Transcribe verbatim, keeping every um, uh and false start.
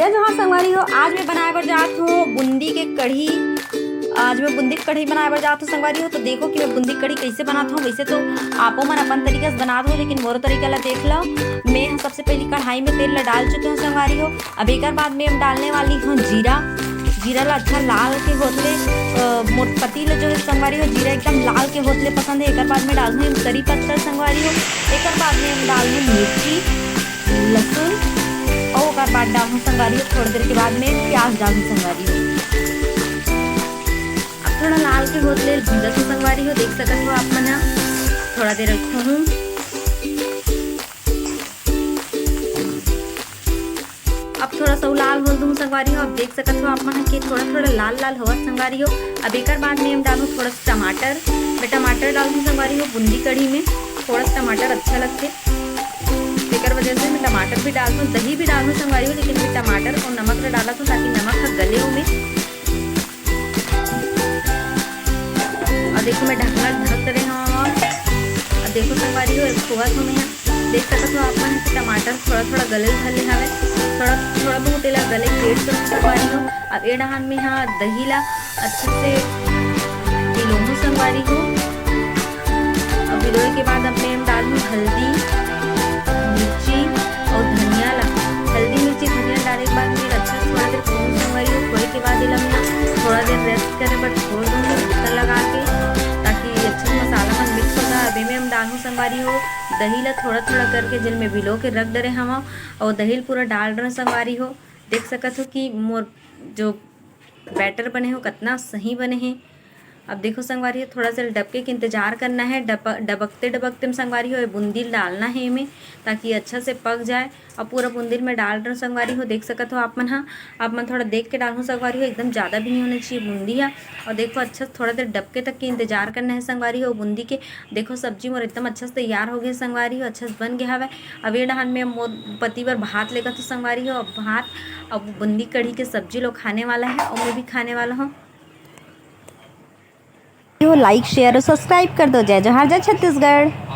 जय जोहार संगवारी हो, आज मैं बनाए बर जात हूँ बूंदी के कढ़ी। आज मैं बूंदी के कढ़ी बनाए बर जात हूँ संगवारी हो। तो देखो कि मैं बूंदी के कढ़ी कैसे बनात हूँ। वैसे तो आपो मन अपन तरीका से बनात हो, लेकिन मोरो तरीका ला देख लो। मैं ह सबसे पहले कढ़ाई में तेल ला डाल चुके हूँ संगवारी हो। अब एकर बाद में हम डालने वाली हूँ जीरा। जीरा ला अच्छा लाल के होत ले, अ, मोर पति ला जो है संगवारी हो, जीरा एकदम लाल के होत ले पसंद है। एकर बाद में डालहूँ हम करी पत्ता संगवारी हो। एकर बाद में हम डालहूँ मिर्ची, लहसुन, और ओकर बाद डालहूँ संगवारी हो, थोड़ा देर के बाद में प्याज डालहूँ संगवारी हो। अब थोड़ा लाल के होत ले भूंजत हूँ संगवारी हो, देख सकत हो आप मन ह। थोड़ा देर रखहूँ। अब थोड़ा सा लाल होल दूँ संगवारी हो। अब देख सकत हो आप मन ह कि थोड़ा थोड़ा लाल लाल होवत संगवारी हो। अब एकर बाद में हम डालूँ थोड़ा सा टमाटर। मैं टमाटर डालूँ संगवारी हो, बूंदी कढ़ी में थोड़ा सा टमाटर अच्छा लगथे, तेकर वजह से मैं टमाटर भी डालूँ, दही भी डालूँ संगवारी हो, लेकिन मैं टमाटर और नमक ला डालत हूँ ताकि नमक ह गले ओमे। और देखो मैं ढकना ढक दे रहे हूँ। और देखो संगवारी हो, एक खोआ तो मैं देख सकत हो आप मन कि टमाटर थोड़ा थोड़ा गले धर ले हवे, थोड़ा थोड़ा बहुत एला गले के wait करो संगवारी हो। अब ए डहान में हा दही ला अच्छे से बिलोहूँ संगवारी हो। अब बिलोए के बाद अब मैं डालूँ हल्दी, मिर्ची और धनिया ला। हल्दी, मिर्ची, धनिया डाले के बाद मैं अच्छा से थोड़ा देर खोऊँ संगवारी हो। खोए के बाद एला मैं थोड़ा देर रेस्ट करे बर छोड़ दूँगी ढक्कन लगा के, ताकि अच्छा से मसाला मन मिक्स हो जाए। अभी में हम डालूँ संगवारी हो दही ला थोड़ा थोड़ा करके, जेल में बिलो के रख डरे हवा और दही ला पूरा डाल रहे संगवारी हो। देख सकत हो कि मोर जो बैटर बने हो कतना सही बने हे। अब देखो संगवारी हो, थोड़ा सा डबके के इंतजार करना है। डब-, डबकते डबकते में संगवारी हो, ये बूंदी डालना है एमे, ताकि अच्छा से पक जाए। और पूरा बूंदी में डाल रहे संगवारी हो, देख सकत हो आप मन हा। आप मन थोड़ा देख के डालहु संगवारी हो, एकदम ज़्यादा भी नहीं होना चाहिए बूंदी हा। और देखो अच्छा से थोड़ा देर डबके तक के इंतजार करना है संगवारी हो बूंदी के। देखो सब्जी मोर एकदम अच्छा से तैयार हो गई संगवारी हो, अच्छा से बन गया हवे। अब ये डहान में मोर पति बर भात लेकर तो संगवारी हो, अब भात, अब बूंदी कढ़ी के सब्जी लोग खाने वाला है और मैं भी खाने वाला हूँ। हो, like, share और subscribe कर दो। जय जोहार, जय छत्तीसगढ़।